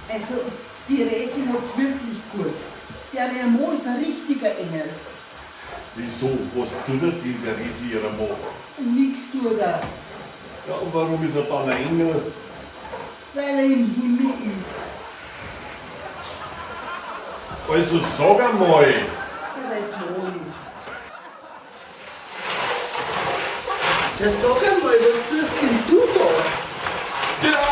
Also, die Resi hat's wirklich gut. Der ihr Mann ist ein richtiger Engel. Wieso? Was tut er denn, der Resi, ihrer Mann? Nix tut er. Ja, und warum ist er dann ein Engel? Weil er im Himmel ist. Also sag einmal! Ja, weil's wohl ist. Ja, sag einmal, was tust denn du da? Ja,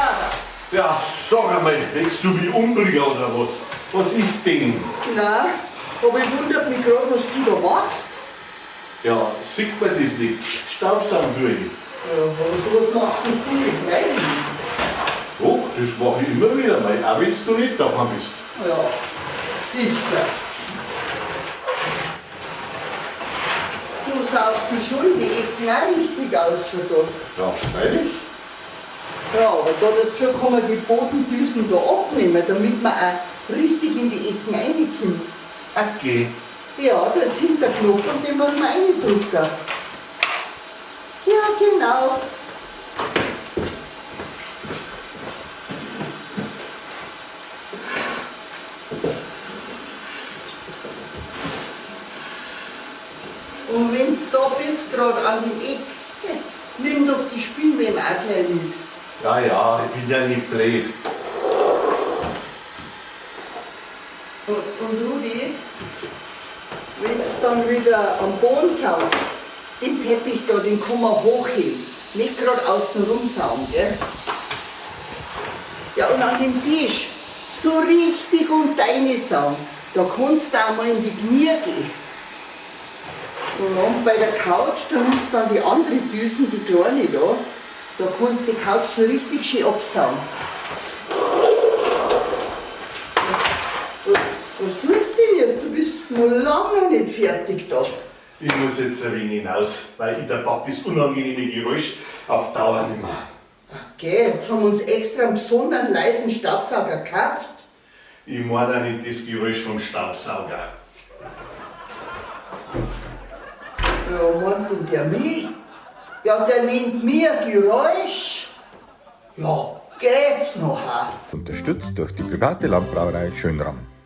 ja, sag einmal, willst du mich umbringen oder was? Was ist denn? Nein, aber ich wundert mich grad, was du da machst. Ja, sieht man das nicht? Staubsaugen tue ich. Ja, aber sowas machst du nicht freiwillig. Doch, das mache ich immer wieder, mei, auch wenn du nicht daheim bist. Ja, sicher. Du saugst du schon die Ecken auch richtig aus, da. Ja, freilich. Ja, aber da dazu kann man die Bodendüsen da abnehmen, damit man auch richtig in die Ecken reinkommt. Okay. Ja, da ist hinter Knopf und den muss man reindrücken. Ja, genau. Und wenn's da bist, grad an dem Eck, nimm doch die Spinnweben auch gleich mit. Ja, ja, ich bin ja nicht blöd. Und Rudi, wenn's dann wieder am Boden saugst, den Teppich da, den kann man hochheben. Nicht grad außen rum saugen, gell? Ja, und an dem Tisch, so richtig um deine saugen, da kannst du auch mal in die Knie gehen. Und dann bei der Couch, da nimmst du dann die andere Düsen, die kleine da, da kannst du die Couch so richtig schön absaugen. Was tust du denn jetzt? Du bist noch lange nicht fertig da. Ich muss jetzt ein wenig hinaus, weil ich der Papp das unangenehme Geräusch auf Dauer nicht mehr. Okay, jetzt haben wir uns extra einen besonderen leisen Staubsauger gekauft. Ich meine auch nicht das Geräusch vom Staubsauger. Ja, meint denn der mich? Ja, der nennt mir Geräusch. Ja, geht's noch? Ha? Unterstützt durch die private Landbrauerei Schönram.